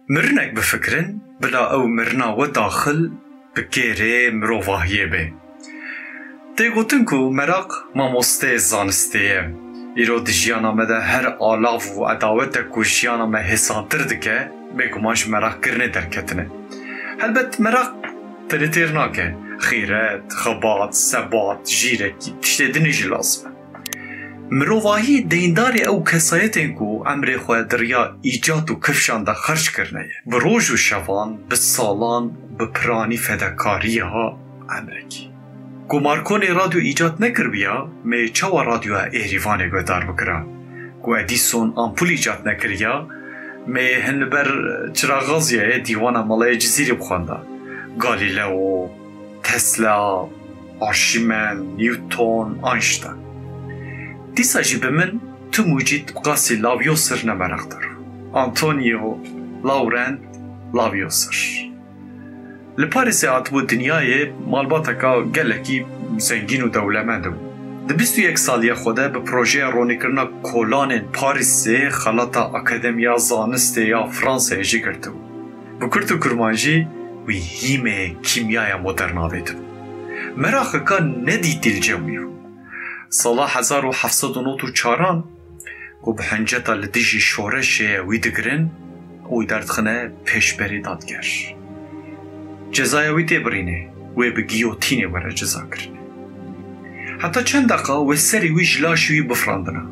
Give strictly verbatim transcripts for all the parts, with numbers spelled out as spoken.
Mirinek bifikirin, bila ew mirina we daxil bi kêrê mirovahiyê bê. Tê gotin ku meraq mamosteyê zanistê ye. Îro di jiyana me de her alav û edawet e ku jiyana me hêsantir dike, bêguman ji meraqkirinê derketine. Helbet meraq tenê têr nake. Xîret, xebat, sebat, jîrekî, tiştê dinê jî lazim e. Mirovahî deyndarê ew kesayetên ku emrê xwe di riya îcat û kifşan de xerc kirine ye. Bi roj û şevan, bi salan, bi piranî fedekariya emrekî. Ku Markonê radyo îcat nekiribiya, me çawa radyoya Êrîvanê guhdar bikira? Ku Edîson ampul îcat nekiriya, me hin li ber çiraxaziyayê dîwana Melayê Cizîrî bixwenda. Galîleo, Tesla, Arşîmen, Newton, Einstein. Dîsa jî bi min tim û cît bi qasî Lawyoser ne meraqdar bû. Antonio Laurent Lawyoser. Li Parîsê hatibû dinyayê, malbateka gelekî zengîn û dewlemend bû. Di bîst û yek saliya xwe de bi projeya ronîkirina kolanên Parîsê xelata Akademiya Zanistê ya Fransayê jî girtibû. Bi kurt û kurmancî, wî hîmê kîmyaya modern avêtibû. Meraqeka nedîtî li cem wî bû. Sala hezar û heft sed û nod û çaran ku bi hinceta li dijî şoreşê wî digirin û wî derdixine pêşberî dadger. Cezaya wî tê birînê, wê bi giyotînê were cezakirinê. Heta çend deqa wê serê wî ji laşê wî bifirandina.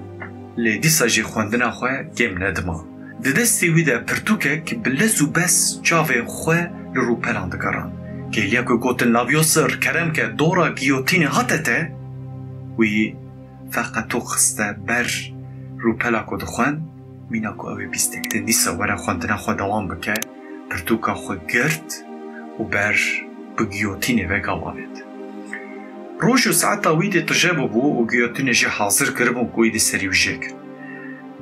Lê dîsa jî xwendina xwe kêm nedima. Di destê wî de pirtûkek bi lez û bez çavên xwe li rûpelan digeran. Kêliya ku gotin Lawyoser, kerem ke dora giyotînê hate te, wî feqeto xiste ber rûpela ku dixwend, mîna ku ew ê bîst û yek din dîsa were xwendina xwe dewam bike, pirtûka xwe girt û ber bi giyotînê ve gav avêt. Roj û saeta wî dê tije bûbû û giyotînê jî hazir kiribûn ku wî di serî wî jê kin.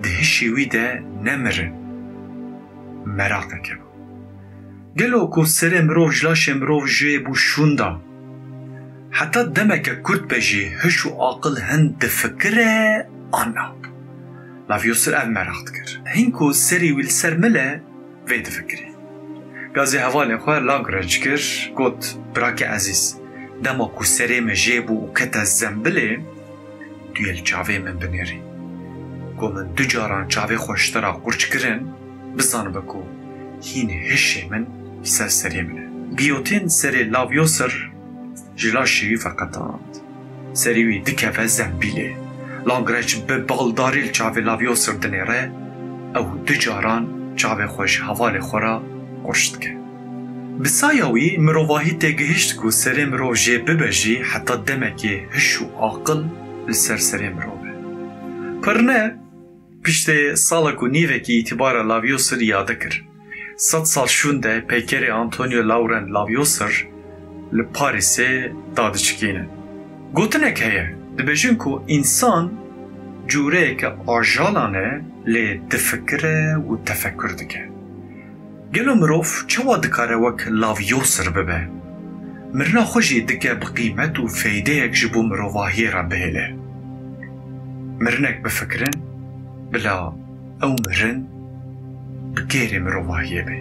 Di hişê wî de nemirin meraqeke bû. Gelo ku serê mirov ji laşê mirov jê bû şûnda? Heta demeke kurt be jî hiş û aqil hin difikire an na? Lawyoser ev meraq dikir. Hin ku serê wî li ser mil e, vê difikirî. Gazê hevalên xwe Lagrange kir, got, Birakê ezîz, dema ku serê min jê bû û kete zembilê, tu yê li çavê min binêrî. Ku min du caran çavê xwe ji te re qurç kirin, bizanibe ku hîn hişê min li ser serê min e. Giyotîn serê Lawyoser ji laşê wî veqetand. Serê wî dikeve zembîlê. Lagrange bi baldarî li çavê Lawyoser dinêre, ew du caran çavê xwe ji hevalê xwe re qurç dike. Bi saya wî mirovahî têgihişt ku serê mirov jê bibe jî heta demekê hiş û aqil li ser serê mirov e. Pirne piştê salek û nîvekî îtîbara Lawyoser îade kir. Sed sal şûnde peykerê Antonio Laurent Lawyoser li Parîsê dadiçikînin. Gotinek heye, dibêjin ku însan cûreyeke ajalan e, lê difikire û tefekur dike. Gelo mirov çawa dikare wek Lawyoser bibe? Mirina xwe jî dike bi qîmet û feydeyek ji bo mirovahiyê re bihêle. Mirinek bifikirin, bila ew mirin bi kêrê mirovahiyê be.